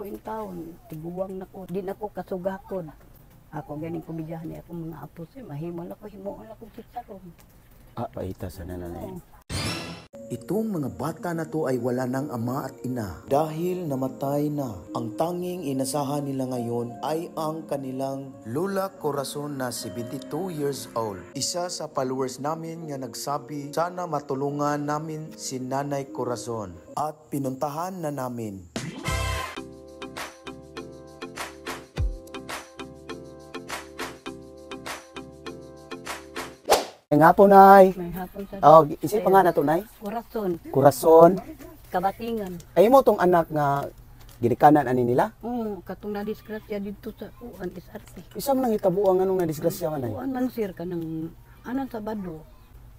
Ako in taon, tiguang nako, di nako kasugakon. Ako ganing komedyahan ni akong mga apo sir, mahimo na ko, himuon ako chicharon. Ah, paita sa nanay. Itong mga bata na to ay wala ng ama at ina dahil namatay na. Ang tanging inasahan nila ngayon ay ang kanilang Lola Corazon na 72 years old. Isa sa followers namin nga nagsabi, sana matulungan namin si Nanay Corazon. At pinuntahan na namin. Nga po, Nay. May hapon sa Oh, isip pa nga na to, Nay. Corazon, Corazon. Kabatingan. Ay mo tong anak nga ginikanan ani nila. Oo, katong nadisgrasya dito sa kuan SRT. Isa man nang hitabo ang anong nadisgrasya man, Nay. Kuan man sir kanang anan Sabado.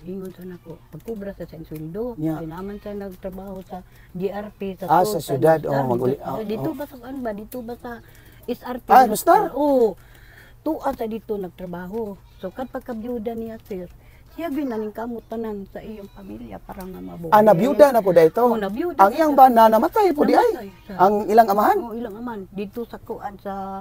Ingon sa nako, pagkubra sa siyang sweldo. Yeah. Kay naman siya nagtrabaho sa GRP sa Ah, Sud, sa syudad, Star, oh, dito, ah, dito oh. ba sa kuan ba? Dito ba sa SRT? Ah, Star? Oo. Tuan sa dito nagtrabaho. So kad pagkabiyuda niya sir, siya gyud naning kamot tanan sa iyong pamilya para nga mabuhi. Ah, nabiyuda na po dito. Oo, nabiyuda. Ang iyang ba na namatay po di ay? Namatay, sir. Ang ilang amahan? Oo, ilang aman dito sa kuan sa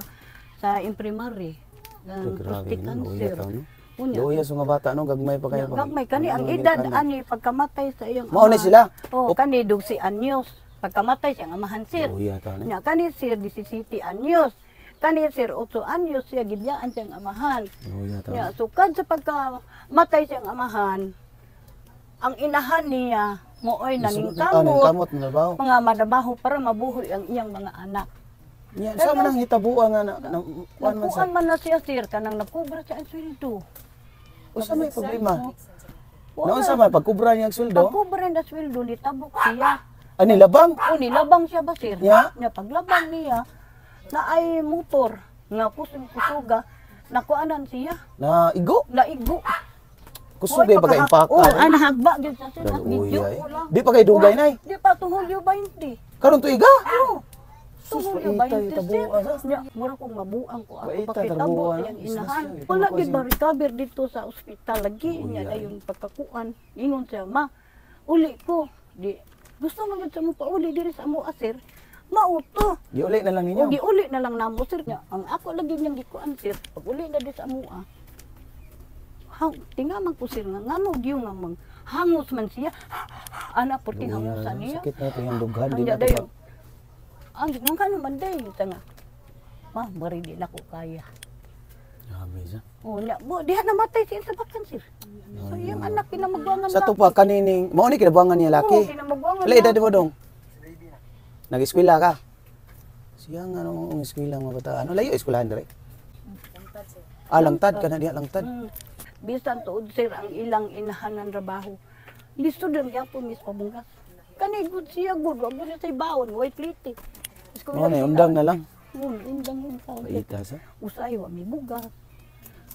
infirmary. Ang Grabe, prostate no? Luya cancer. taon, no? Unya, Luya sa mga bata, no? Gagmay pa kayo. Gagmay kani ang edad ani pagkamatay sa iyang Mao na ama. sila? Oh, kani 12 anyos. Pagkamatay siyang amahan sir. Luya taon, eh. Nya kani sir 17 anyos. Kani sir 8 anyos siya gibyaan siyang amahan. Luya taon. Nya sukad sa pagkamatay siyang amahan, ang inahan niya mooy Ah, naningkamot nangkamot na trabaho. mga madabaho para mabuhi ang iyang mga anak. Nya, sa man ang hitabo nga na kuan man sa. Nagkuan man na siya sir kanang nagkubra siya ang sweldo. Usa may problema. Wala. Noon sa man pagkubra niya ang sweldo, Pagkubra na sweldo nitabok siya. ani labang. O nilabang siya ba sir? Ya. Nya paglabang niya na ay motor nga kusog kusuga nakuanan siya Na igo. naigo. Kusog ay baga impaka. Oh, anahagba gyud sa sir. At Luya, video eh. ko lang. Di pa kay dugay nay. Di pa tuhulyo 20. Karon tuiga. Oo. Sus, Tuhulyo paita, 20 sir. tabuan, ah. Nya, mura kong mabuang ko ako Paita, pakitabo tarbuan, iyang ah. inahan. Isnas, Wala ito gyud ko ba recover dito sa ospital lagi niya Uy, ay. dayon pagkakuan. Ingon siya, ma, uli ko. Di gusto man gyud sa mo pauli diri sa amo sir. Mauto. Giuli na lang ninyo. O giuli na lang namo sir nya. Ang ako lagi niyang gikuan sir. Pag uli na di sa amoa. Ha, tinga man ko sir nga ngano gyud nga mang hangos man siya. Ana porting Luya, hangusan niya. sakit na ito yung dughan. Di Ang na ito dayon. Ang nga naman day sa nga. Ma, mari di na ko kaya. Grabe siya. O nya, bo diha namatay siya sa bakan sir. So iyang anak kinamagwangan Sa to pa kanining mao ni kinabuangan niya laki. Oo, kinamagwangan Wala edad mo dong. Nag-eskwela ka. Siya nga ano ang eskwela mga bata. Ano layo eskwelahan dire? Ah, langtad ka na diha langtad. Bisan tuod sir ang ilang inahanan trabaho. Listo din gyapon mis pabunggas. Kani good siya good, wa mo siya say baon, way pliti. Mao na undang na lang. Undang yung taon. Paita sa. Usay wa may bugas.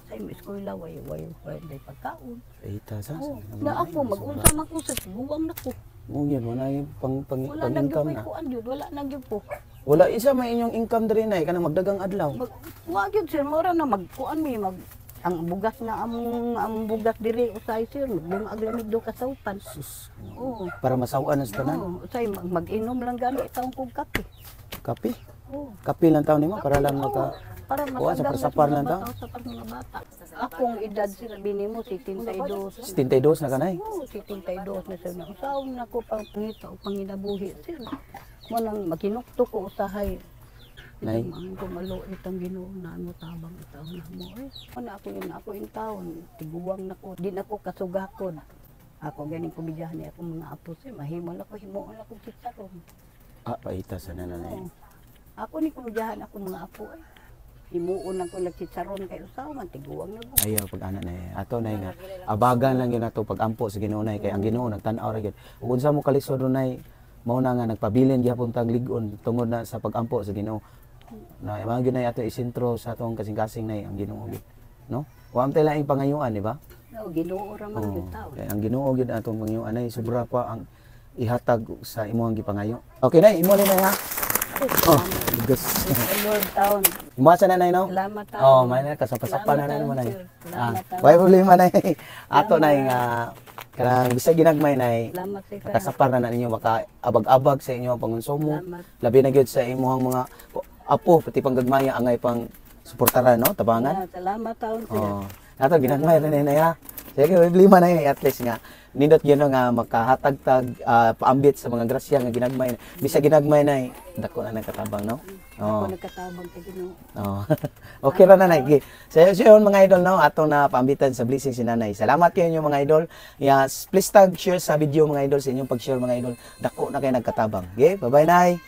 Sa imo eskwela way way way day pagkaon. Paita sa. Oh, na ako mag-unsa man ko sa guwang nako. Mo yan wala yung pang pang, Wala pang na gyud income ko'y na. kuan gyud, wala na gyud ko. Wala isa may inyong income diri na kanang magdagang adlaw. Mag wa gyud sir, mura na magkuan mi mag ang bugas na among ang bugas diri usay sir, magbunga ag lamig do kasaupan. Sus. Oo. Para masawaan na sa tanan. Oo, usay mag-inom lang gani taong kog kape. Kape. Oo. Kape lang taon nimo para lang maka Para Kuha, matanggal na sapar-sapar sa mga lang bata, sa mga bata. Akong edad sir, bini mo 72. 72 na kanay. Oo, 72 na sir. Usaon na ko pang pangita o panginabuhi sir. Mo nang makinukto ko usahay. Nay. Ang ko maluit ang Ginoo na mo tabang itaw na mo. Ay, wala ako yun ako in taon, tiguang na ko, di na ko kasugakon. Ako ganing komedyahan ni akong mga apo sir, mahimo na ko, himuon ako chicharon. Ah, paita sa nanay. Oo. Ako ni komedyahan ako mga apo ay. Himuon lang ko nagchicharon kay usaw man tiguang na ko. Ayaw pag ana na ato nay nga abagan lang gyud nato pag-ampo sa Ginoo nay kay ang Ginoo nagtan-aw ra gyud. Ug unsa mo kalisod nay mao na nga nagpabilin gyapon tag lig-on tungod na sa pag-ampo sa Ginoo. Na mao gyud nay ato isentro sa atong kasing-kasing nay ang Ginoo gyud. No? Wa man tay laing pangayuan, di ba? No, Ginoo ra man Oo. gyud taon. Kay ang Ginoo gyud atong pangayuan nay sobra pa ang ihatag sa imong gipangayo. Okay nay, imo ni nay ha. Oh, gas. Lord taon. Umasa na nay no? Salamat taon. Oh, may na kasapasapan na Salamat nay mo nay. taon, sir. Ah, Salamat taon. way problema nay. Ato nay nga Kanang bisag ginagmay, Nay, Salamat sa ikaw. Makasapar na na ninyo, makaabag-abag sa inyo ang pangonsumo. Salamat. Labi na gyud sa imuhang mga apo, pati pang gagmaya angay pang suportaran, no? Tabangan. Ah, salamat taon, sir. Oh. Nato ginagmay ra na ya. Sige, problema na at least nga nindot gyud, no, nga makahatag tag paambit sa mga grasya nga ginagmay. Bisag ginagmay na, dako na nagkatabang, no? Ako Oh. nagkatabang kay Ginoo. Oh. Okay ra na, Nay. Okay. So yun, mga idol, no, atong na paambitan sa blessing si Nanay. Salamat kayo inyo, mga idol. Yes, please tag share sa video, mga idol. Sa inyong pag-share, mga idol, dako na kay nagkatabang. Okay, bye-bye, Nay.